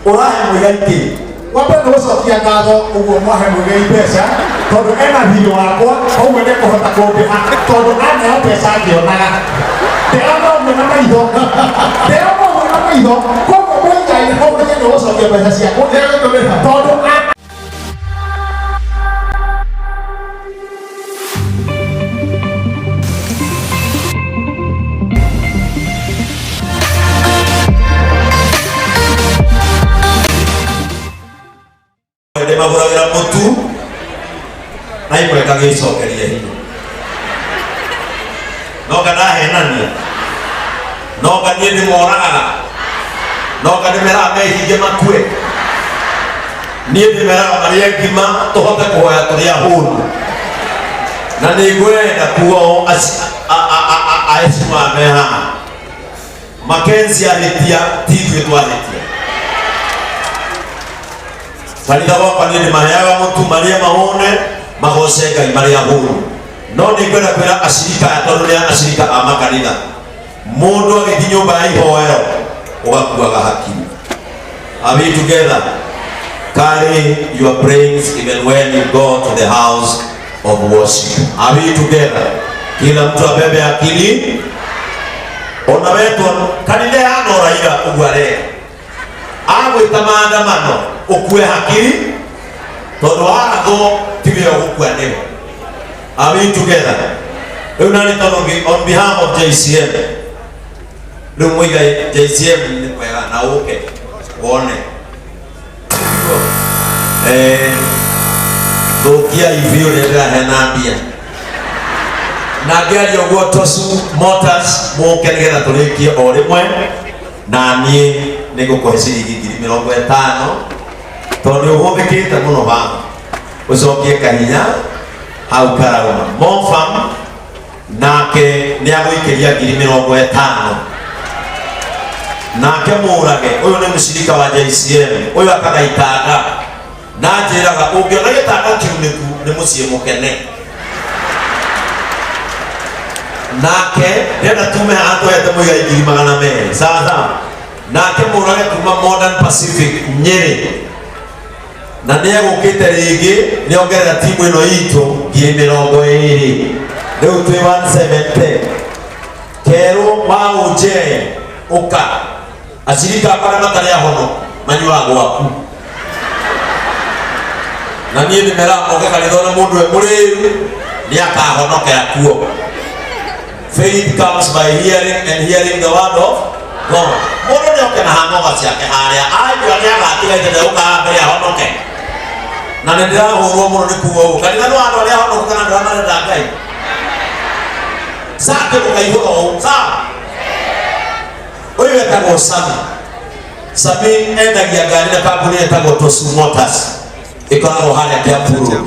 Ũrahe Mũigai kĩ? Wambe nĩ gũcokia ngatho ũguo mwahe Mũigai mbeca tondũ ena thirĩ wakwa, koguo nĩ ekũhota kũndĩha tondũ aneo mbeca ngĩonaga. Ndĩrona ũguo na maitho, ndĩrona ũguo na maitho, koguo Mũigai ũmenye nĩ ũgũcokia mbeca ciakwa tondũ a Ndĩmagũragĩra mũtu na imwe ngagĩcokeria hinya. Noka ndahenania, noka niĩ ndĩmoragaga, noka ndĩmeraga mehinge makue. Niĩ ndĩmeraga marĩe ngima tũhote kũhoya tũrĩ ahũnu. Na nĩ ngwenda kuga ũũ aheshimiwa me haha. Mackenzie ahĩtia ti ithuĩ twahĩtia. Kanitha gwakwa niĩ ndĩmaheaga mũtu marĩe mahũne magoce Ngai marĩ ahũnu. No nĩ ngwenda kwĩra acirika aya tondũ nĩ acirika a makanitha, mũndũ agĩthiĩ nyũmba ya ihoero ũgakuaga hakiri. Are we together? Carry your brains even when you go to the house of worship. Are we together? Kila mtu abebe akili. Ona wetwo kanitha ya Raila ũguo areka agwĩta maandamano ũkue hakiri tondũ warathwo tiwe ũgũkua nĩwe. Are we together? Rĩu nani tondũ on behalf of JCM rĩu mũigai JCM nĩ kwega na ũke wone eh, thũkia ibi ũrĩa ndĩraheana mbia na ngĩaria ũguo Tosu Motors mũke nĩgetha tũrĩkie o rĩmwe na niĩ nĩ ngũkũhe ciringi 50,000 tondũ nĩ ũhũthĩkĩte mũno haha ũcokie kahinya hau karauma Mofam nake nĩ agũikĩria 50,000 nake mũrage ũyũ nĩ mũcirika wa JCM ũyũ akaga itanda na njĩraga ũngĩona gĩtanda kiunĩku nĩ mũciĩ mũkene nake ndĩrenda tume haha tũhete Mũigai 200,000 sawa sawa nake mũrage kuma Modern Pacific Nyĩrĩ na nĩ egũkĩte rĩngĩ nĩ ongerera timu ĩno itũ 20,000 rĩu twĩ 170 kerũ wa ũnjee ũka acirika akwa arĩa matarĩ ahono manyuaga gwaku na niĩ nĩ meraga moke kanitha ona mũndũ e mũrĩu nĩ akahonokera kuo. Faith comes by hearing and hearing the word of God. Mũndũ nĩ oke na hangover ciake harĩa aigua nĩ agatiga ithe ndegũka mbere ahonoke. Na nĩ ndĩrahũrwo mũno nĩ kuga ũguo. Kanitha nĩ wa andũ arĩa ahonoku kana andũ arĩa marenda Ngai. Sake mũkaihũra ũũ. Sawa? Ũyũ etagwo Sami. Sami endagia ngari na kambuni ĩtagwo Tosu Motors. Ĩkoragwo harĩa Kiambu Road.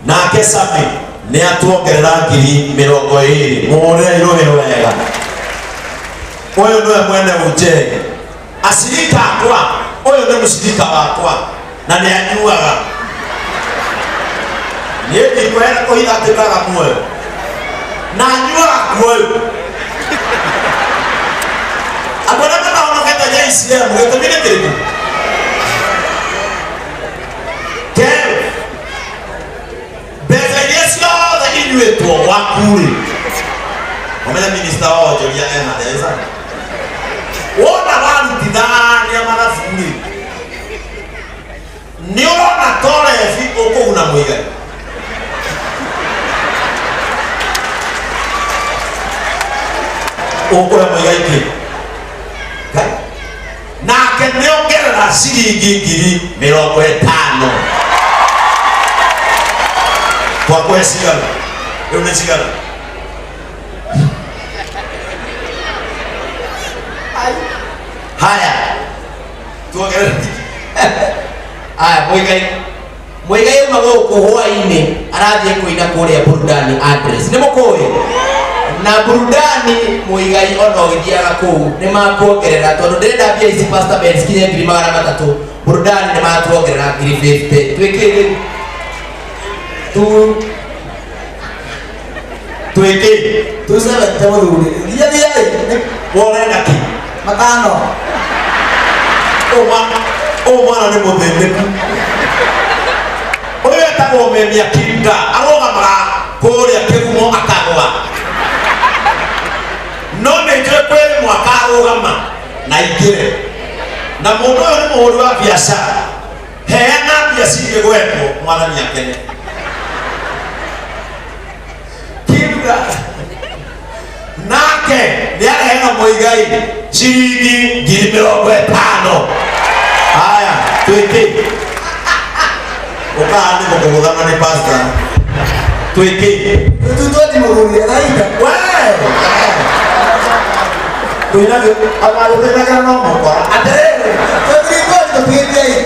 Nake Sami nĩ atuongerera 20,000. Mũhũrĩre irũhĩ wega. Ũyũ nĩwe mwene ũnjeri. Acirika akwa, ũyũ nĩ mũcirika wakwa na nĩ anyuaga. Niĩ ndikwenda kũhitha atĩ ndaga muoyo. Na anyuaga kuoyo. Andũ arĩa matahonokete JCM gĩtũmi nĩ kĩrĩkũ? Kerĩ, mbeca iria ciothe inyuĩtwo gwaku-rĩ, ũmenye minista wa wonjoria e harĩa ĩ sawa? Wona warutithania mathabu-rĩ, nĩ ũrona torebi ũkũguna Mũigai. Ũkũhe Mũigai kĩ? Ngai. Nake nĩongerera ciringi 50,000 twakũhe cigana rĩu nĩ cigana haya tuongerere. Aya Mũigai, Mũigai auma gũkũ hwainĩ arathiĩ kũina kũrĩa Burudani address. Nĩ mũkũĩ? Na Burudani Mũigai ona ũgĩthiaga kũu nĩ makuongerera tondũ ndĩrenda mbia ici Pastor Ben cikinye 300,000. Burudani nĩ matuongerera 50,000. Twĩkĩ rĩu? Tu Twĩkĩ? Tu seven te mũthuri. Thiĩ thiĩ. Worenda kĩ? Matano. Ũma Ũyũ mwana nĩ mũthĩnĩku. Ũyũ etagwo Memia Kinga, arũgamaga kũrĩa kĩgumo akagwa. No nĩ njũĩ kwĩ mwaka arũgama na aingĩre. Na mũndũ ũyũ nĩ mũhũri wa biacara. Heana mbia cingĩgwetwo mwathani akene. Kinga nake nĩ areheana Muigai ciringi 50,000. Haya, twĩkĩ ũkaha nĩ gũkũgũthana nĩ pastor. Twĩkĩ Tutoti mũthuri araita. we twĩnagĩ ona gũtĩnagĩra no mũkora atĩrĩrĩ. Tũtirikoti tũtigĩtie.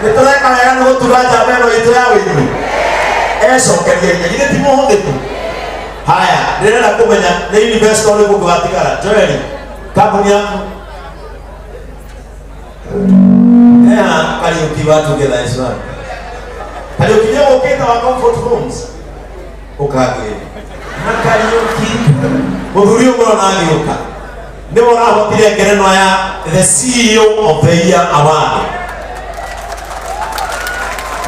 Nĩ tũreka wega nĩ gũtura njamba ĩno itũ ya wĩini ecokeria inya githĩ ti mũhũthĩku. Haya, ndĩrenda kũmenya nĩ investor ũrĩkũ ũngĩ watigara. Joeli, kambuni yaku Eha, Kariuki wa Together as One. Kariuki nĩ ũkĩte wa Comfort Homes ũkagĩra na Kariuki mũthuri ũyũ mũrona agĩũka nĩwe ũrahotire ngerenwa ya the CEO of the Year Award,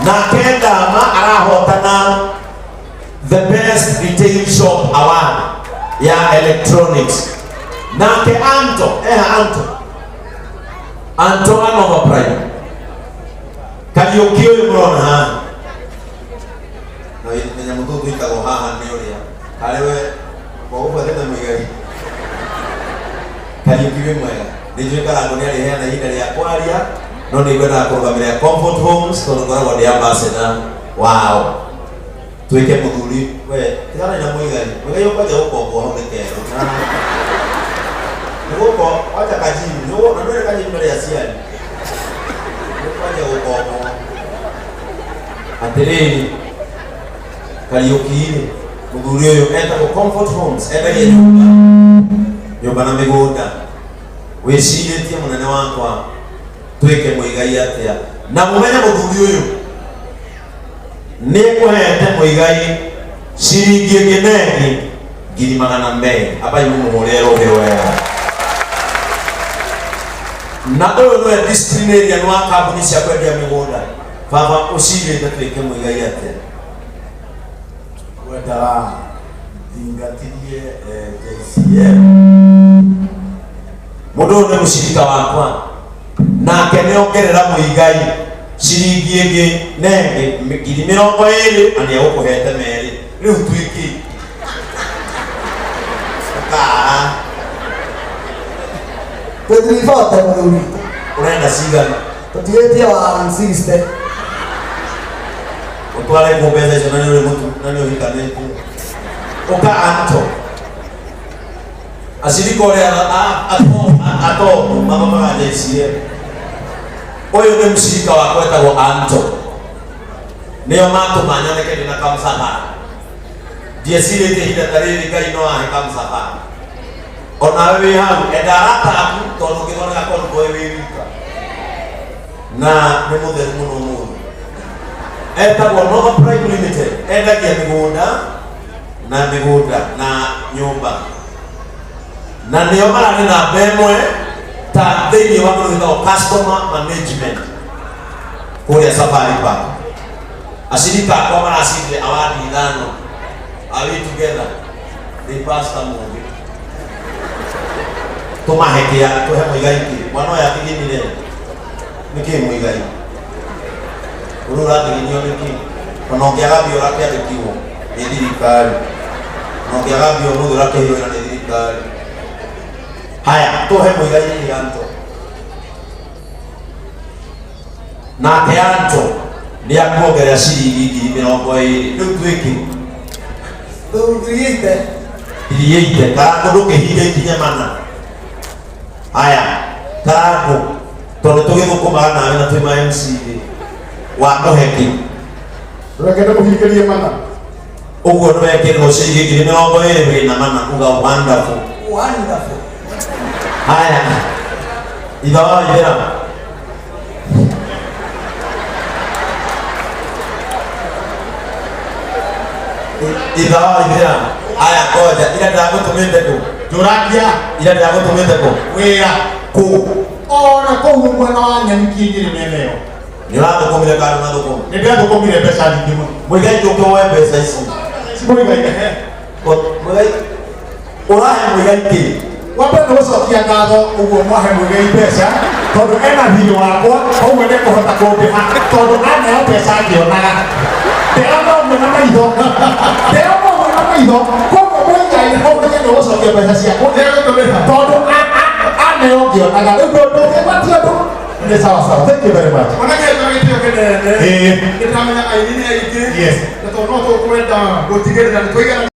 nake Ndama arahotana the best retail shop award ya electronics, nake Anto eha Anto Anto Anova Prime. Kariuki ũyũ mũrona haha na menya mũtũ twĩtagwo haha nĩ ũrĩa harĩ we wagũbuatĩte Muigai. Kariuki wĩ mwega, nĩ njũĩ Karangũ nĩ arĩheana ihinda rĩa kwaria, no nĩ ngwendaga kũrũgamĩrĩra Comfort Homes tondũ ngoragwo ndĩ ambassador wao. Twĩke mũthuri we tigana na Muigai. Muigai ũkwanja gũkombwo hau nĩ kerũ nĩ gũko wanja kajimu nĩ na ndũrĩ kajimu marĩ aciari nĩ kwanja gũkombwo. Atĩrĩrĩ, Kariũki rĩ, mũthuri ũyũ etagwo Comfort Homes, endagia nyũmba nyũmba na mĩgũnda. Wĩcirĩtie mũnene wakwa twĩke Muigai atĩa? Na mũmenye mũthuri ũyũ nĩ ekũhete Muigai ciringi ĩngĩ na ĩngĩ 200,000. Ambai mũmũhũrĩre rũhĩ wega. Na ũyũ nĩwe disciplinarian wa kambuni cia kwendia mĩgũnda. Baba, ũcirĩte twĩke Muigai atĩa? Wendaga thingatirie JCM. Mũndũ ũyũ nĩ mũcirika wakwa, nake nĩ ongerera Muigai ciringi ĩngĩ na ĩngĩ 20,000, na nĩ egũkũhete merĩ. Rĩu twĩkĩ ũkaa? Tũtiribote mũthuri. Ũrenda cigana? Tũtigĩtie 160. Ũtware kũ mbeca icio na nĩ ũrĩ mũtu na nĩ ũhikanĩtie? Ũka Anto, acirika ũrĩa atomu mathomaga JCM. Ũyũ nĩ mũcirika wakwa etagwo Anto, nĩo matũma nyoneke ndĩ na kamũcahara. Ndiecirĩtie ihinda ta rĩrĩ Ngai no ahe kamũcahara. Onawe wĩ hau, enda arata aku tondũ ũngĩthondeka convoy wĩ wika na nĩ mũtheru mũno. Mũndũ etagwo Nova Prime Limited, endagia mĩgũnda na mĩgũnda na nyũmba, na nĩo mararĩ namba ĩmwe ta thĩinĩ wa kĩndũ gĩtagwo customer management kũrĩa Safari Park. Acirika akwa maracindire award ithano. Are we together? Nĩ pastor mũngĩ tũmahe kĩa tũhe Muigai kĩ mwana ũyũ athiginire nĩ kĩ? Muigai ũrĩa ũrathiginio nĩ kĩ? Ona ũngĩaga mbia ũrakĩandĩkirwo nĩ thirikari, ona ũngĩaga mbia ũmũthĩ ũrakĩheirwo wĩra nĩ thirikari. Haya, tũhe Muigai kĩ Anto? Nake Anto nĩ akuongerera ciringi 20,000. Rĩu twĩkĩ? Tũtigĩte. Iriĩite Karangũ, ndũkĩhinge ikinya mana. Haya, Karangũ, tondũ tũgĩthũkũmaga nawe na twĩ ma MC rĩ, wakũhe kĩ? Reke ndĩmũhingĩrie mana. Ũguo nĩwekĩrĩrwo ciringi 20,000 wĩna mana. Uga wonderful. Wonderful. Haya, itha wa ithera itha wa ithera. Haya, ngoja, ira ndĩragũtũmĩte kũ? Njũrangia. Ira ndĩragũtũmĩte kũ? Wĩra. Kũ? Ona kũu mwena wa nyeni kinyĩrĩ mĩena ĩyo. Nĩ ũrathũkũmire kana ũrathũkũma? Nĩ ndĩrathũkũmire mbeca nyingĩ mũno. Mũigai, njũke woe mbeca ici. Mũigai, ehe. Mũigai, ũrahe Mũigai kĩ? Wa mbere nĩ gũcokia ngatho ũguo mwahe Mũigai mbeca, tondũ ena thirĩ wakwa, koguo nĩ ekũhota kũndĩha, tondũ aneo mbeca ngĩonaga. Ndĩrona ũguo na maitho, ndĩrona ũguo na maitho, koguo Mũigai ũmenye nĩ ũgũcokia mbeca ciakwa, tondũ aneo ngĩonaga. Rĩu ndũngĩgwatia ũndũ. Nĩ sawa sawa, thank you very much. Ona kĩndũ gĩtĩo kĩnene. Ĩĩ. Nĩndamenya aini nĩ aingĩ. Yes. Na tondũ no tũkwenda gũtigĩrĩra nĩ twaigana.